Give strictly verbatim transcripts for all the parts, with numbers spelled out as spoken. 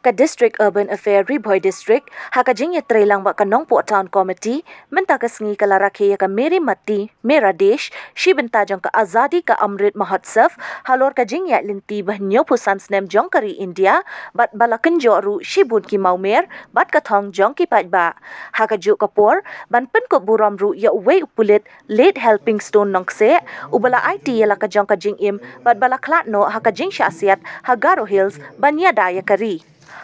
Ka District Urban Affair Ri Bhoi District, ha ka jingïatreilang bad ka Nongpoh Town Committee, mynta ka sngi ka la rakhe ïa ka Meri Matti Mera Desh, shi bynta jong ka Azadi ka Amrit Mahotsav, halor ka jingïaid lynti ba hynñiewphew san snem jong ka ri India, bad ba la kynjoh ruh shibun ki mawmer bad ka thong jong ki paidbah. Ha kajuh ka por, ban pynkup burom ruh ïa uwei u pulit, Late Helpingstone Nongkseh, uba la aiti ïa la ka jong ka jingim bad ba la khlad noh ha ka jingshah siat ha Garo Hills ban ïada ïa ka ri.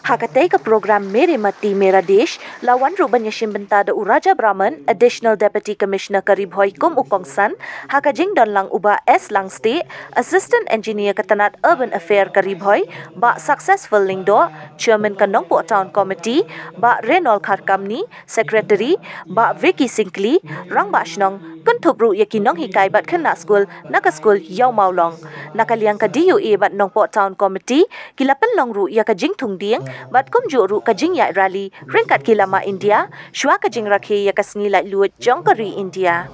Ha katei ka program Meri Matti Mera Desh la wan ruh ban ïashim bynta da u Raja Brahman, Additional Deputy Commissioner ka Ri Bhoi kum u kongsan, ha ka jingdon lang u Bah S Langstieh, Assistant Engineer ka tnat Urban Affair ka Ri Bhoi, Bah Successful Lyngdoh, Chairman ka Nongpoh Town Committee, Bah Reynold Kharkamni, Secretary, Bah Vicky Syngkli, Rangbah Shnong, kynthup ruh ïa ki nonghikai bad khynnah skul na ka skul Ïawmawlong. Na ka liang ka D U A bad Nongpoh Town Committee, ki la pynlong ruh ïa ka jingthung dieng, bad kumjuh ruh ka jingïaid rally ryngkat ki lama India, shuwa ka jingrakhe ïa ka sngi laitluid jong ka ri India.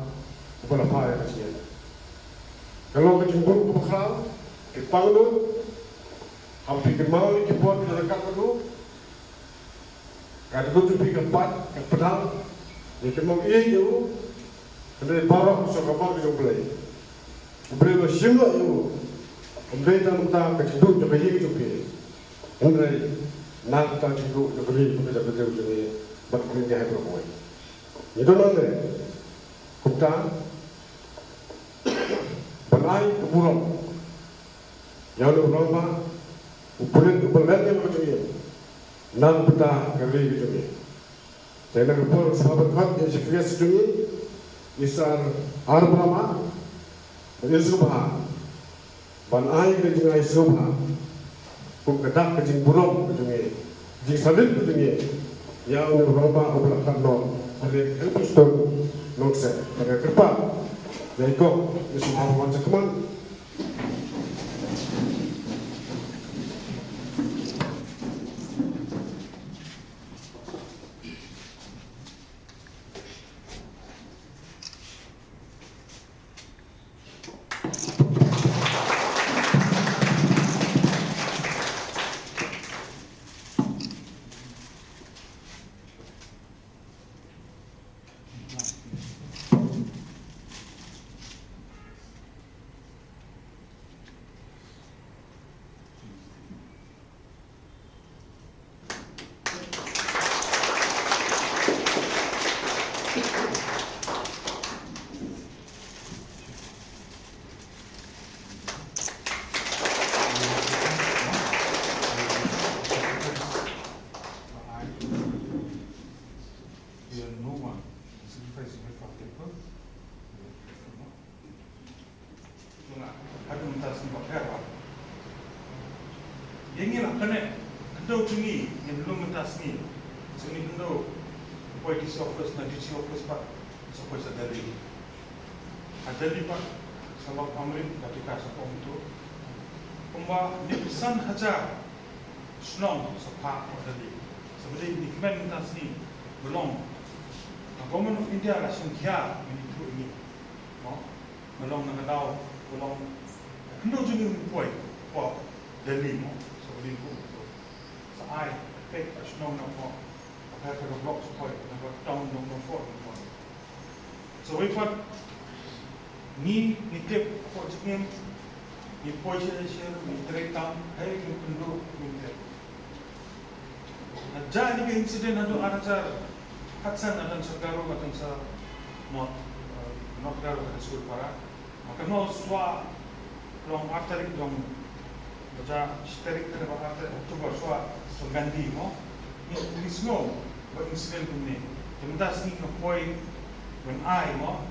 Ka long ka jingbuh kaba khraw, ki pangnud, hapdeng ki maw ki por ki la kat ka duh, ka duh jong phi ka pat, ka pdang, ïa ki mawïeit ïa u, hynrei baroh ka sngewbha ka jong U Blei. U Blei u la shim noh ïa u, ym dei tang mynta ka jingduh jong ka ïing jong phi, hynrei na ka jingduh jong ka ri, ka jong ka jong ka ri, bad ka ri hi baroh kawei. Ngi don hangne, kumta, ban ai ka burom ïa u rangbah, u pulit, u palat ïa ka jong ngi, na ka bynta ka ri ka jong ngi. Te na ka por sngewbha ban khot ïa u Chief Guest jong ngi, i Sir R Brahma, ban ïasngewbha, ban ai ka jingai sngewbha kum ka dak ka jingburom ka jong ngi, jingsalut ka jong ngi ïa u rangbah uba la khlad noh, u Late Helpingstone Nongkseh. Te nga kyrpad ïa i kong, i Sir R Brahma, sa khmat. Haduh mynta sngi ba pher ba. Ïa ngi la kane, khyndew jong ngi, ngin lum mynta sngi. Sa ngi khyndew, poi D C office, na D C office pat, sa poi sa Delhi. Ha Delhi pat, sa lok Amrit, da tika sa pom tu. Kumba hynñiewphew san hajar shnong sa phah ha Delhi. Sa ba dei ngi kmen mynta sngi, ba long. Na Government of India la shim khia, ngi tu ngi. Mo? Ka long na ka daw, ka long. Khyndew jong ngi ngin poi, poi Delhi mo, sa Delhi ko. Sa ai, pek ka shnong na poi, ka pek ka block sa poi, na ka town nong nong poi, nong poi. Sa wei pat, ngi, ngi tip, poi jingim, ngi poi sha sha, ngi trei tam, hei, ngi khyndew, ngi trei. Nga jia ïa ka incident haduh ar hajar khatsan, nga don sa Garo, nga don sa North, eh, North Garo, ka skul para. Nga kynmaw shuwa long ar tarik jong, ba jia shi tarik, kane ba ar tarik October, shuwa sngewbha mo. Ngi, ngi sngew ba incident kumne. Te mynta sngi nga poi ban ai mo.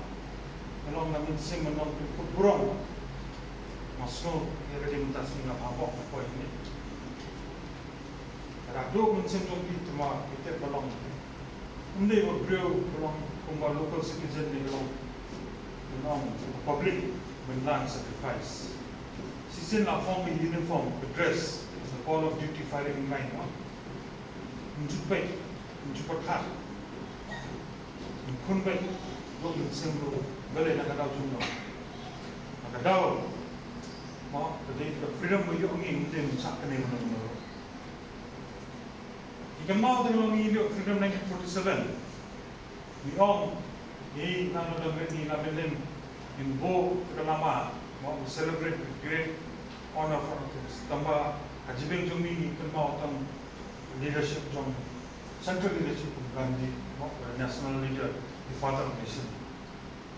Nga long na mynsiem, nga long pynkup burom. Nga sngew ïa ka dei mynta sngi nga bha bok nga poi ne. Ka da duk mynsiem jong phi, te ma phi tip ba long. Ym dei ba briew ba long kumba local citizen ne ba long, ba long public, ban lait sacrifice. Shisien la phong ka uniform, ka dress, the call of duty firing line, no? Ym ju peit, ym ju pyrkhat. Ym khun beit, duk mynsiem ruh, balei na ka daw jong no. Nga Ka daw, mo, ka dei ka freedom ba ïoh ngi, ym dei mynta kane mynno mynno. Ngi kynmaw te ka long ngi ïoh freedom nineteen forty-seven. Ngi ong, ngi nang na dang ngi la mynnin, ngin buh ka lama, mo, we celebrate with great honor for our troops. Tangba ha jingsngew jong ngi ngi kynmaw tang leadership jong central leadership jong Gandhi, mo, national leader, the father of nation.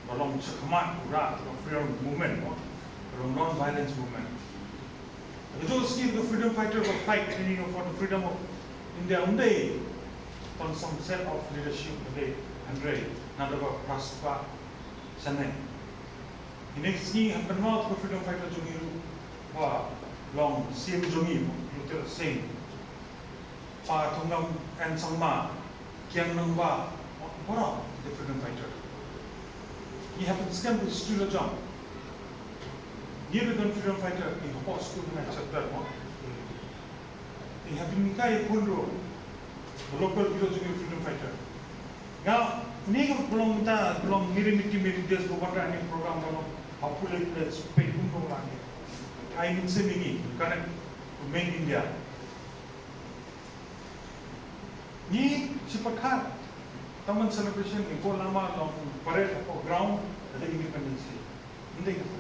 Ba long shakhmat u rah ka freedom movement, no? Ka long non-violence movement. Ka jong u sngi ka freedom fighter ba fight, you know, for the freedom of India, um dei tang some set of leadership ba dei hynrei na da ba pras ba sane. Ine ka sngi hap pynmawt ka freedom fighter jong ngi ruh ba long siem jong ngi, Lieutenant Singh. Pa Thongam N Sangma, Kiang Nangbah, baroh ki freedom fighter. Ngi hap ban skhem ka history la jong. Ngi ba don freedom fighter, ngi hapoh skul ngi chapter mo. Ngi hap ban kai pun ruh. Local hero jong ngi freedom fighter. Nga, ni ka belong mynta, belong Miri Miti Miri Desh ba wanrah ïa kane ka program ba long ha pule pule, pule pun ruh la ngi. Ai mynsiem ngi, connect to main India. Ngi shi pyrkhat, tang ban celebration ngi buh lama long parade hapoh ground ka dei Independence Day. Ym dei kata.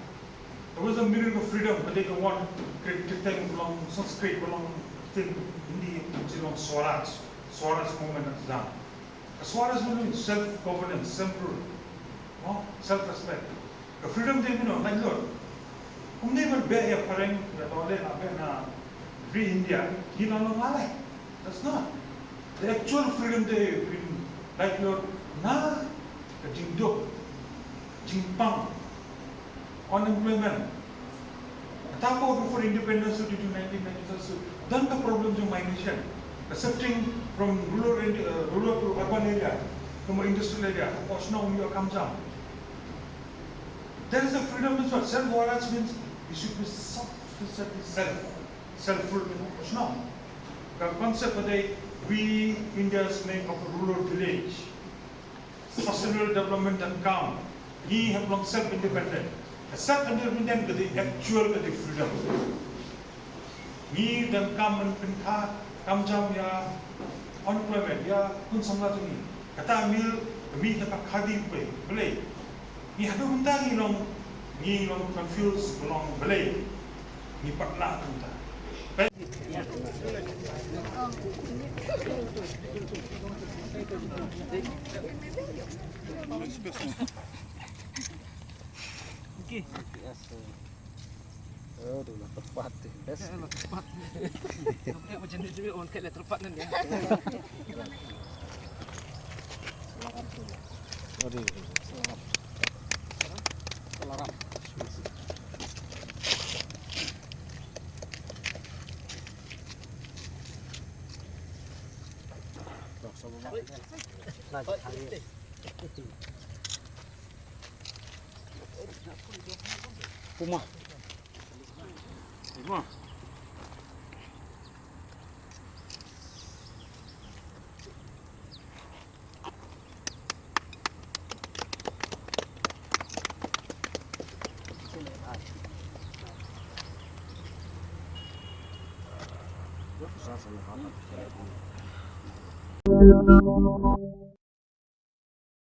There was a miracle of freedom, ka dei ka word Greek, Greek thing ba long Sanskrit, ba long thing Hindi, ka long Swaraj, Swaraj movement of Islam. Ka Swaraj movement, self governance, self rule, no? Self respect. Ka freedom dei kumno, laitluid. Ym dei ban beh ïa phareng, ïa dole, la beh na ri India, ngi la long lalai. That's not. The actual freedom dei ban laitluid na ka jingduk, jingpang, unemployment. Kata por before independence to nineteen ninety-five, so don ka problem jong migration. Ka shifting from rural area, uh, rural to urban area, from industrial area, hapoh shnong ïoh kam jam. There is a freedom in self. Self-reliance means you should be self, self, self, self-rule in hapoh shnong. Ka concept ba dei we Indians make of a rural village. Sustainable development and calm. Ngi hap long self-independent. Self-independent ka dei actual ka dei freedom. Ngi donkam ban pynkha kam jam ïa unemployment, ïa khun samla jong ngi. Kata mil, ka mih na ka khadi, Blei. Ngi haduh mynta ngi long, ngi long confused, long Blei. Ngi pat lah mynta. Okay. Oh, tu lah tepat tu. Best. Ya, lah tepat. Okey, macam ni juga orang kata tepat kan ya. Sorry. Selamat. Selamat. Puma. Puma.